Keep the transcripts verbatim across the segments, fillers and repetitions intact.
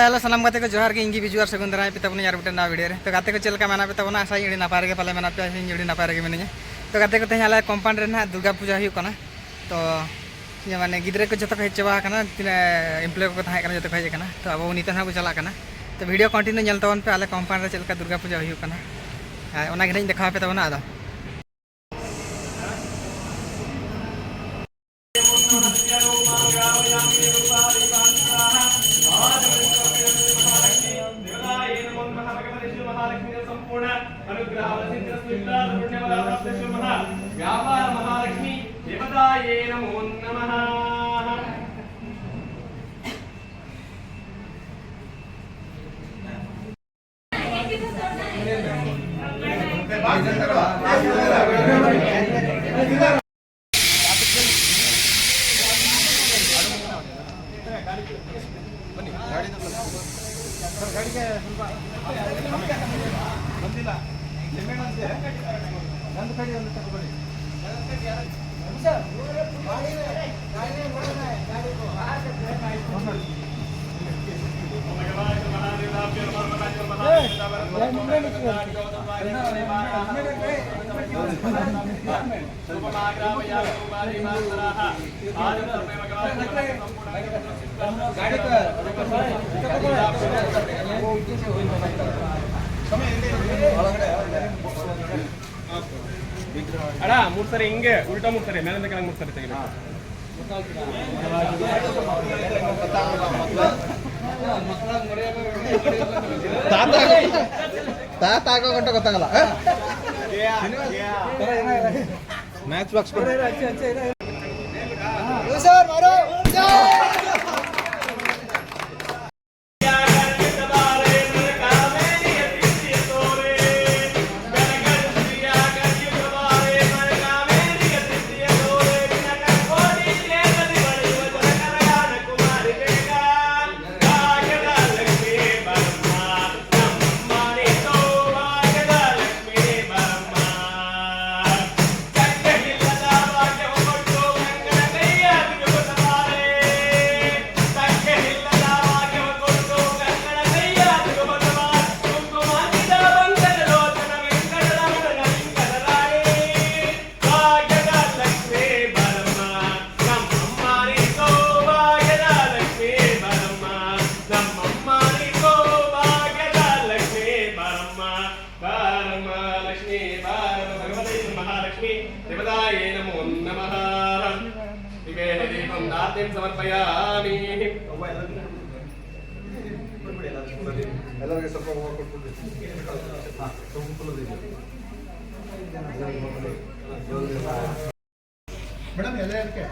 Hello, ᱥᱟᱱᱟᱢ ᱜᱟᱛᱮ ᱠᱚ ᱡᱚᱦᱟᱨ ᱜᱮ, ᱤᱧ ᱜᱮ ᱵᱤᱡᱩ ᱟᱨ ᱥᱟᱹᱜᱩᱱ ᱫᱟᱨᱟᱢ ᱯᱮ ᱛᱟᱵᱚᱱᱟ ᱟᱨ ᱢᱤᱫᱴᱮᱱ ᱱᱟᱣᱟ ᱵᱷᱤᱰᱤᱭᱳ ᱨᱮ᱾ ᱛᱚ ᱜᱟᱛᱮ ᱠᱚ, ᱪᱮᱫ ᱞᱮᱠᱟ ᱢᱮᱱᱟᱜ ᱯᱮ ᱛᱟᱵᱚᱱᱟ? ᱟᱥᱟᱭᱟᱹᱧ ᱟᱹᱰᱤ ᱱᱟᱯᱟᱭ ᱨᱮᱜᱮ ᱯᱟᱞᱮ ᱢᱮᱱᱟᱜ ᱯᱮᱭᱟ, ᱤᱧ ᱟᱹᱰᱤ ᱱᱟᱯᱟᱭ ᱨᱮᱜᱮ ᱢᱤᱱᱟᱹᱧᱟ᱾ ᱛᱚ ᱜᱟᱛᱮ ᱠᱚ, ᱛᱮᱦᱮᱧ ᱟᱞᱮ ᱠᱚᱢᱯᱟᱣᱩᱱᱰ ᱨᱮ ᱱᱟᱦᱟᱜ ᱫᱩᱨᱜᱟ ᱯᱩᱡᱟ ᱦᱩᱭᱩᱜ ᱠᱟᱱᱟ᱾ ᱛᱚ ᱡᱮ ᱢᱟᱱᱮ ᱜᱤᱫᱽᱨᱟᱹ ᱠᱚ ᱡᱚᱛᱚ ᱠᱚ ᱦᱮᱡ ᱪᱟᱵᱟ ᱟᱠᱟᱱᱟ, ᱛᱤᱱᱟᱹᱜ ᱮᱢᱯᱞᱚᱭ ᱠᱚᱠᱚ ᱛᱟᱦᱮᱸ ᱠᱟᱱᱟ ᱡᱚᱛᱚ ᱠᱚ ᱦᱮᱡ ᱟᱠᱟᱱᱟ᱾ ᱛᱚ ᱟᱵᱚ ᱱᱤᱛᱚᱜ ᱱᱟᱦᱟᱜ ᱵᱚ ᱪᱟᱞᱟᱜ ᱠᱟᱱᱟ᱾ ᱛᱚ ᱵᱷᱤᱰᱤᱭᱳ ᱠᱚᱱᱴᱤᱱᱤᱭᱩ ᱧᱮᱞ ᱛᱟᱵᱚᱱ ᱯᱮ, ᱟᱞᱮ ᱠᱚᱢᱯᱟᱣᱩᱱᱰ ᱨᱮ ᱪᱮᱫ ᱞᱮᱠᱟ ᱫᱩᱨᱜᱟ ᱯᱩᱡᱟ ᱦᱩᱭᱩᱜ ᱠᱟᱱᱟ, ᱟᱨ ᱚᱱᱟ ᱜᱮ ᱱᱟᱦᱟᱜ ᱤᱧ ᱫᱮᱠᱷᱟᱣ ᱟᱯᱮ ᱛᱟᱵᱚᱱᱟ᱾ ᱟᱫᱚ व्यापार महालक्ष्मी देवताये नमो नमः। ಅಣ್ಣ, ಮೂರ್ ಸರಿ ಹಿಂಗೆ ಉಲ್ಟಾ ಮೂರ್ ಸರಿ, ಮೇಲಿಂದ ಕೆಳಗೆ ಮೂರ್ ಸರಿ ತೆಗಿಬೇಕು. ತಾತ ತಾತ ಆಗೋ ಗಂಟ ಗೊತ್ತಾಗಲ್ಲ. ಮ್ಯಾಚ್ ಬಾಕ್ಸ್ ಕೊಡಿ. ಸಮರ್ಪಯಾಮಿ. ಮೇಡಮ್, ಎಲ್ಲ ಇರಕ್ಕೆ.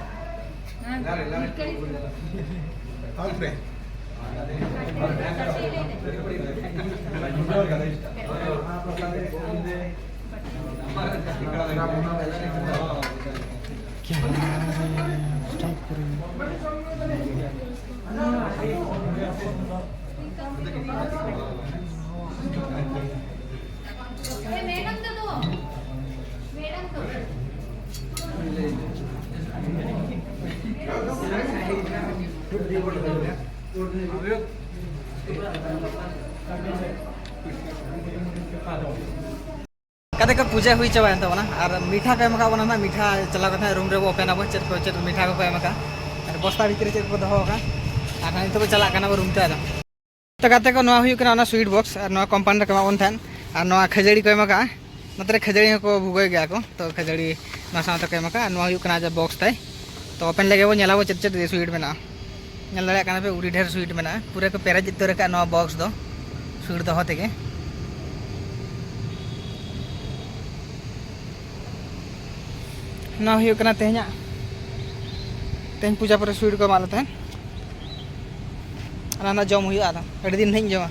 ᱠᱟᱛᱮ ᱠᱚ ᱯᱩᱡᱟᱹ ᱦᱩᱭ ᱪᱟᱵᱟᱭᱮᱱ ᱛᱟᱵᱚᱱᱟ ᱟᱨ ᱢᱤᱴᱷᱟ ᱠᱚ ᱮᱢ ᱟᱠᱟᱫ ᱵᱚᱱᱟ ᱱᱟᱜ᱾ ᱢᱤᱴᱷᱟ ᱪᱟᱞᱟᱣ ᱠᱟᱛᱮ ᱨᱩᱢ ᱨᱮᱵᱚ ᱳᱯᱮᱱ ᱟᱵᱚ, ᱪᱮᱫ ᱠᱚ ᱪᱮᱫ ᱢᱤᱴᱷᱟ ᱠᱚᱠᱚ ᱮᱢ ᱟᱠᱟᱫ᱾ ᱟᱨ ᱵᱚᱥᱛᱟ ᱵᱷᱤᱛᱨᱤ ᱨᱮ ᱪᱮᱫ ᱠᱚᱠᱚ ᱫᱚᱦᱚ ᱟᱠᱟᱫ᱾ ᱟᱨ ᱱᱤᱛᱚᱜ ᱵᱚ ᱪᱟᱞᱟᱜ ᱠᱟᱱᱟ ᱵᱚ ᱨᱩᱢ ᱛᱮ ᱟᱫᱚ᱾ ᱛᱚ ᱜᱟᱛᱮ ᱠᱚ, ᱱᱚᱣᱟ ᱦᱩᱭᱩᱜ ᱠᱟᱱᱟ ᱚᱱᱟ ᱥᱩᱭᱤᱴ ᱵᱚᱠᱥ ᱟᱨ ᱱᱚᱣᱟ ᱠᱚᱢᱯᱟᱣᱩᱱᱰ ᱨᱮ ᱠᱚ ᱮᱢᱟ ᱵᱚᱱ ᱛᱟᱦᱮᱸᱫ᱾ ᱟᱨ ᱱᱚᱣᱟ ᱠᱷᱟᱹᱡᱟᱹᱲᱤ ᱠᱚ ᱮᱢ ᱟᱠᱟᱫᱼᱟ᱾ ᱱᱚᱛᱮ ᱨᱮ ᱠᱷᱟᱹᱡᱟᱹᱲᱤ ᱦᱚᱸᱠᱚ ᱵᱷᱩᱜᱟᱹᱜ ᱜᱮᱭᱟ ᱠᱚ, ᱛᱚ ᱠᱷᱟᱹᱡᱟᱹᱲᱤ ᱱᱚᱣᱟ ᱥᱟᱶᱛᱮ ᱠᱚ ᱮᱢ ᱟᱠᱟᱫᱼᱟ᱾ ᱟᱨ ᱱᱚᱣᱟ ᱦᱩᱭᱩᱜ ᱠᱟᱱᱟ ᱟᱡᱟᱜ ᱵᱚᱠᱥ ᱛᱟᱭ᱾ ᱛᱚ ᱳᱯᱮᱱ ᱞᱮᱜᱮ ᱵᱚᱱ ᱧᱮᱞᱟ ᱵᱚ ᱪᱮᱫ ᱪᱮᱫ ᱥᱩᱭᱤᱴ ᱢᱮᱱᱟᱜᱼᱟ᱾ ᱧᱮᱞ ᱫᱟᱲᱮᱭᱟᱜ ᱠᱟᱱᱟ ᱯᱮ ᱟᱹᱰᱤ ᱰᱷᱮᱨ ᱥᱩᱭᱤᱴ ᱢᱮᱱᱟᱜᱼᱟ, ᱯᱩᱨᱟᱹ ᱠᱚ ᱯᱮᱨᱮᱡ ᱩᱛᱟᱹᱨ ᱟᱠᱟᱫ ᱱᱚᱣᱟ ᱵᱚᱠᱥ ᱫᱚ ᱥᱩᱭᱤᱴ ᱫᱚᱦᱚ ᱛᱮᱜᱮ᱾ ᱱᱚᱣᱟ ᱦᱩᱭᱩᱜ ᱠᱟᱱᱟ ᱛᱮᱦᱮᱧᱟᱜ, ᱛᱮᱦᱮᱧ ᱯᱩᱡᱟ ᱯᱚᱨᱮ ᱥᱩᱭᱤᱴ ᱠᱚ ᱮᱢᱟᱜ ᱞᱮ ᱛᱟᱦᱮᱸᱫ᱾ ᱚᱱᱟ ᱨᱮᱱᱟᱜ ᱡᱚᱢ ᱦᱩᱭᱩᱜᱼᱟ, ᱟᱫᱚ ᱟᱹᱰᱤ ᱫᱤᱱ ᱱᱟᱦᱟᱜ ᱤᱧ ᱡᱚᱢᱟ᱾